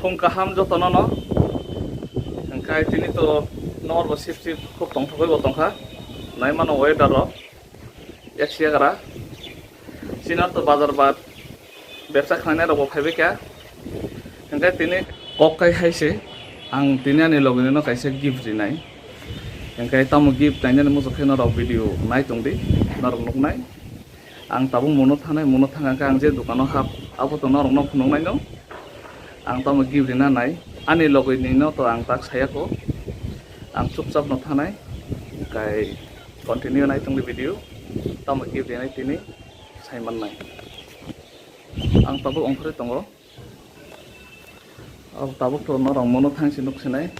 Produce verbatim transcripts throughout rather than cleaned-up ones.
Khum kaham jotono no. Hwnkhe tini to nor bo sip sip khub tongthogwi bo tongkha. Naimano weather rok. Yak siya kara. Sinar to bazar bat bebsa khlainai rok bo phaibai kha. Hwnkhe tini kok kai hai se ang tini ani logini no kaisa gift rinai. Hwnkhe tamo gift nainani muchuk khe norok video nai tongdi, norok nuknai. Ang tabuk muno thanai, muno thang khe ang je dukano hap, abo to norokno phunuknai no. Ang tamo gift rina nai, ani logini no to ang tak saya kho. Ang chupchap no thanai, kai continue nai tongdi video, tamo gift rinai tini sai mannai. Ang tabuk ongkhorwi tongo. Abo tabuk to norok mono thang se nuk sinai.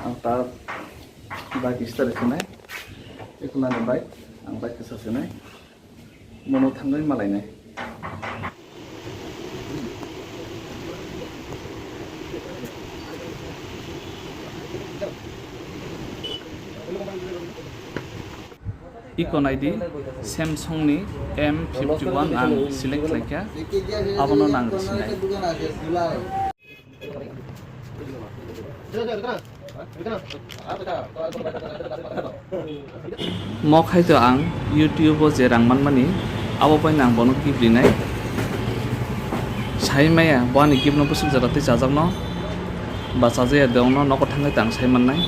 Ang ta bike start sinai. Ekulani bike, ang bike kisa sinai. Mono thangwi malainai. Iko naidi, Samsung ni M fifty one ang select khlaikha, abono nang risinai. Mo khai to ang YouTube o je rang manmani, abo bai nang bono gift rinai. Sai maya, bo ani gift no bwswk jora tei chajakno, ba chajaya de ongno nogo thangwi tang sai mannai.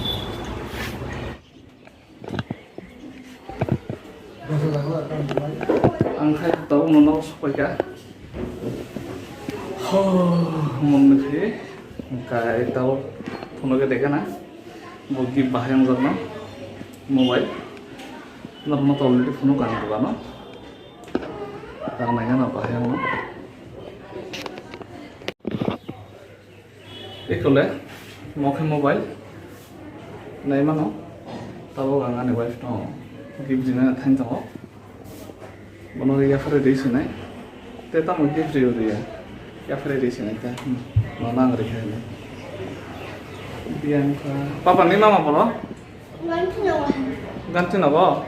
Ang khai tabuk no nok sokoi kha. Ho, mon ni khai. Kai tabuk phone ke dekha na. Bo gift bahai ang jakno. Mobile. Norok no already phone kang dogano. Tang nai na bahai ang no. Ekole, mo khe mobile. Nai mano. Tabuk ang ani wife no gift rina thang tongo. Bono yaphare ri sinai. Te tamo gift rio ria. Yaphare ri sinai ta. Hmm. Nono ang ri khai nai. Bianca. Papa ni mama bolo? Ganti nogo. Ganti nogo?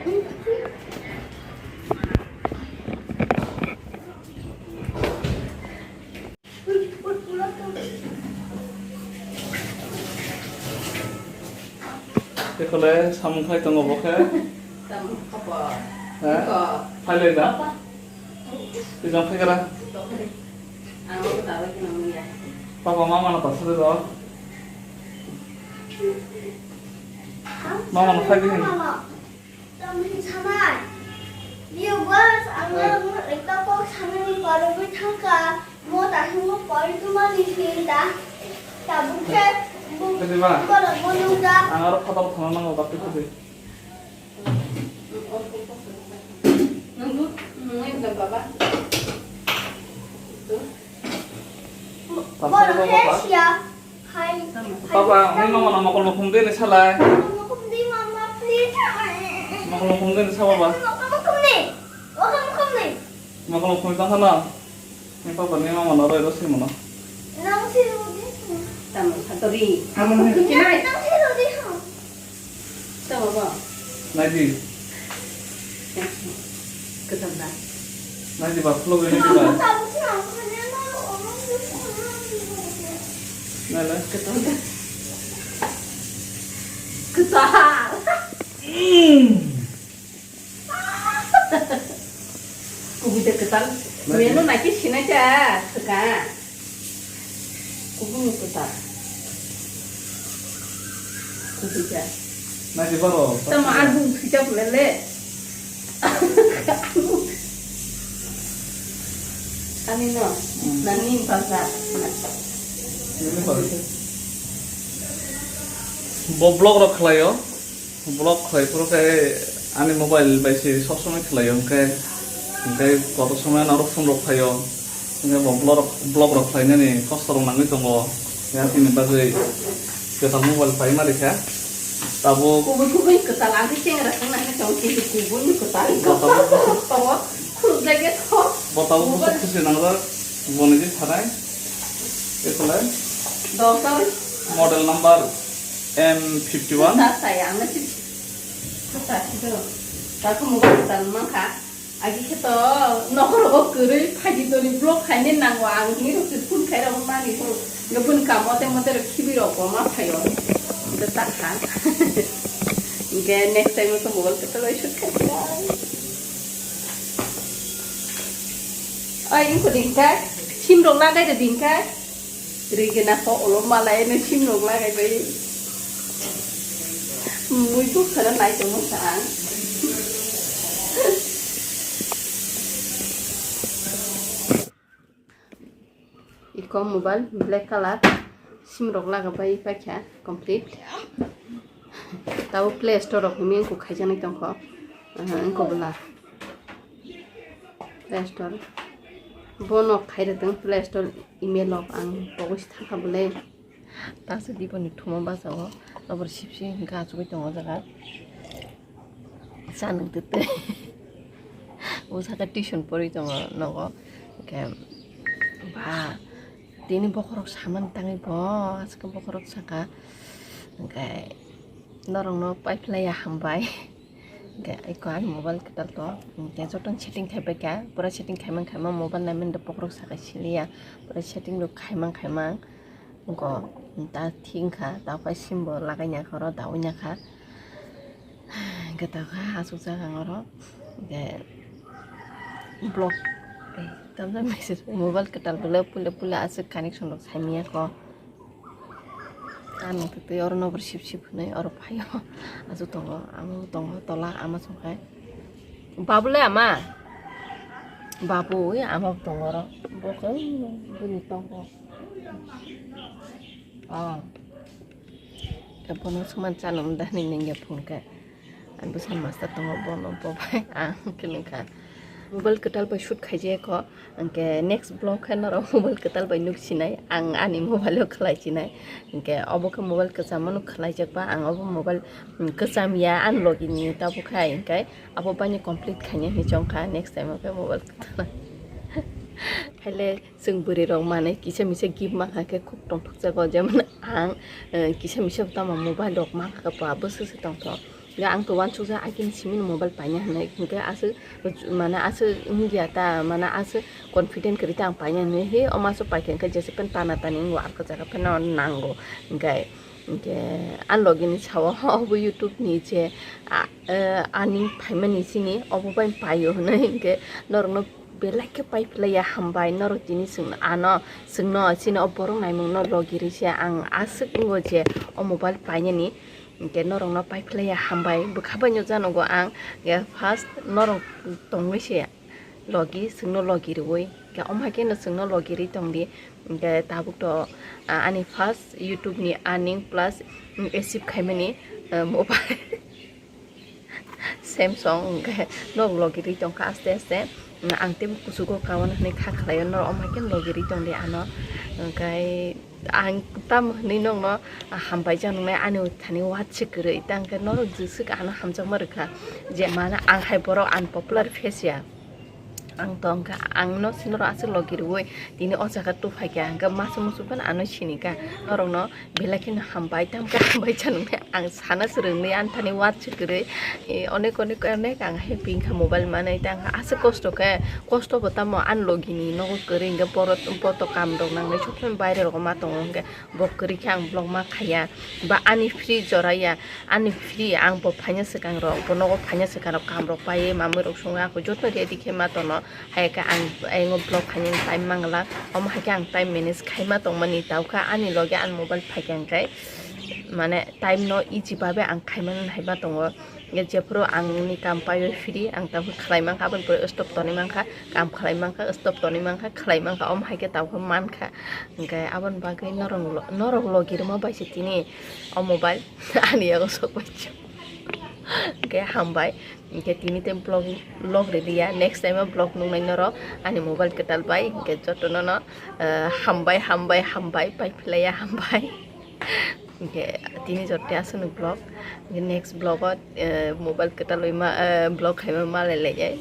Ekole samung khai tongo bo khe. Samung khobor. Ha? Iko. Phailai da? Papa. Twijang phai kara. Ang bo ta bai kheno manya. Papa mama no pasal do. Mama no khai di. Mama. Tamo hinwi sanai? Viewers, ang norokno ekta kok sanani korogwi thangkha. Mo ta hwnwi pori tongmani hinda. Tabuk khe bo-, Kaidiba? Borok bo nukjak. Ang aro photo thangna nango, bakti khe. Nang du, nang ekdom baba. Borok khe siya. Hai. Papa, nini mama no mokol mukhung de ni salai. Mokol mukhung de mama, please. Mokol mukhung de ni sa baba. Mokol mukhung de. Mokol mukhung de. Mokol mukhung tang sana. Ni papa ni mama no roi ro si mano. Nang si ro de. Tamo satori. Amo ni. Nang si ro de ha. Tamo ba? Naidi. Kwtal da. Naidi ba, vlog ini ba. Nala. Kwtal da. Kwtal. Kubui de kwtal. Naidi. Menu naki sinai ta, saka. Kubuni kwtal. Kubui da. Naidi baro. Tamo album sijak lele. Ani no, hmm. Nani bangsa. Nini bangsa. Bo vlog rok khlaio. Vlog khlai phuru khe ani mobile bai se sob somoi khlaio, hwnkhe, hwnkhe koto somoi ano oro phone rok phaio, hwnkhe bo vlog, vlog rok khlainani kosto rok nangwi tongo, ya bini bagwi kwtal mobile paima rikha. Tabuk kubui kubui kwtal, ang khe chengra wngna hwnwi tongo, kintu kubui ni kwtal, kwtal tongo, khulumjak ya kho. Bo tabuk mobile. Bwswk khisi nangjak, boni je thanai, ekhole. Doctor. Model number M fifty one. Kwtal sai, ang na si-, kwtal si do. Takhum mobile kwtal mankha. Agi khe to nokhorogo kwrwi phaidi dori vlog khainai nango, ang hinwi rok se phone khairok mani. Nubun ka mote mote rok khibi rok bo ma phaio. Ito ta kha. Hingke next time ko mobile kotor bai shoot khai. Oi, ingko din ka? Sim rok lagai de din ka? Rigena ko olo malai no sim rok lagai bai. Mui buk khana nai tongmo sa ang. Iko mobile black color, sim rok laga bai paikha complete. Tabo Play Store rok himi wngkha khaijaknai tongkho, wngkha bwla Play Store. Bono khairok tong Play Store email rok ang pogwi thangkha bwle. Tasa diboni thuma basa o nobor sipsi hingkha achugwi tongo o jaga. Chanwng twtwi. O saka tuition porwi tongo nogo. Hingkhe ba tini bokhorok samani tangwi bo aswk bokhorok saka. Hingkhe norokno paiphlaiya hambai. Hingkhe eko ani mobile kwtal to. Hingkhe jotono setting khaibaikha. Pura setting khaimang khaimang mobile naimani bokhorok saka siliya. Pura setting rok khaimang khaimang. Go ta thing kha, ta phai sim bo lagai nya kha, oro daui nya kha. Hingke ta kha, asuk jak ang oro. Hingke block, eh, tamjak message, mobile kwtal pule, pule, pule aswk connection rok sai manya kho. Ani kwtwi oro nobor sip sip hwnwi oro phaio. Aswk tongo, ang tongo tola ama songkhe. Babu le ama? Babu, oi ama bo tongo oro. Bo khe bini tongo. Oh. Khe bono songman chana munda hinwi nengya phone khe. Ani bwsa master tongo, bono bo bai ang khe nungkha. Mobile kwtal bai shoot khaijaya kho. Hwnkhe next vlog khe norok mobile kwtal bai nuk sinai. Ang ani mobile o khlai sinai. Hwnkhe obo khe mobile kwcham no khlaijak ba, ang obo mobile, mm, kwcham ya, ani logi ni tabuk khai hwnkhe abo baino complete khaina hinwi chong kha. Next time o khe mobile kwtal. Haile Chwng bwrwi rok manwi kisa misa gift mankha khe khuk tongthokjago, jemon ang, eh, kisa misa tamo mobile rok mankha khe ba bwswk se tongthok. Hwnkhe ang to uansukjak, agini simi ni mobile paina hinwi, hwnkhe aswk, mane aswk wngya ta, mane aswk confident kwrwi ta ang paina hinwi, he omo aswk paikha hwnkhe jesa pen tana tani wngo, arka jaga phano nango, hwnkhe, hwnkhe ani logi ni sao obo YouTube ni je, a, eh, ani phaimani sini obo bai paio hinwi, hwnkhe norokno. Belai khe paiphlaiya hambai norok tini chwng ano, chwngno chini o borok naimungno logi rwisa ang aswk wngo je o mobile painani, hwnkhe norokno paiphlaiya hambai bwkha bai no janogo ang, hwnkhe first norok tongwi se logi, chwngno logi rwui, hwnkhe omo hai kheno chwngno logi rwi tongdi, hwnkhe tabuk to, ah, ani first YouTube ni earning plus, mm, achieve khaimani, ah, mobile. Samsung hwnkhe nok logi rwi tongkha aste aste. Ang teibo kuchugo kauna hinwi kha khlaio, norok omo hai khe logi rwi tongdi ano. Hwnkhe ang tamo hinwi nokno hambai jak nuknai, ani thani watch se kwrwi, ta hwnkhe norok jwswk ano hamjakma rwkha je mano ang hai borok unpopular face ya. Ang tongkha, ang no sino aswk logi rwui tini o jaga tubui phaikha, hwnkhe masa musu phano ano sinikha. Norokno belai kheno hambai, tamkhe hambai cha nuknai ang sana swrwngni anthani watch se kwrwi. E, onek, onek, onek ang happy wngkha mobile manwi, tang aswk kosto khe, kosto bo tamo ani logi ni nogo kwrwi hwnkhe, borok boto kam rok nangnai, sob somoi baire rogo ma tongo hwnkhe. Bo kwrwi khe ang vlog ma khaiya, ba ani free jora ya, ani free ang bo phaina swkang rok, bo nogo phaina swkang rok, kam rok paiwi, mamwi rok songwi, ako joto ready khe ma tono, hai khe ang, ang o vlog khainani time mangla, omo hai khe ang time manage khai ma tongmani, tawkha ani logi ani mobile phaikha hwnkhe, mane time no easy babe ang khaimani hai ma tongo. Hingke jephuru ang ni kam paiwi free, ang tamo khlai mankha, aboni pore stop tonwi mankha, kam khlai mankha, stop tonwi mankha, khlai mankha, omo hai khe tabukhe mankha. Hingke aboni bagwi norok lo-, norok logi rwma bai se tini o mobile ani yago sok bai se. Hingke hambai, hingke tini tei vlog, vlog rwliya, next time o vlog nuknai norok ani mobile kwtal bai, hingke jotono no, eh, hambai, hambai, hambai, pai phlaiya, hambai. Hingke tini joto aswkno vlog, hingke next vlog o, eh, mobile kwtal bai ma, eh, vlog khaima malai lai.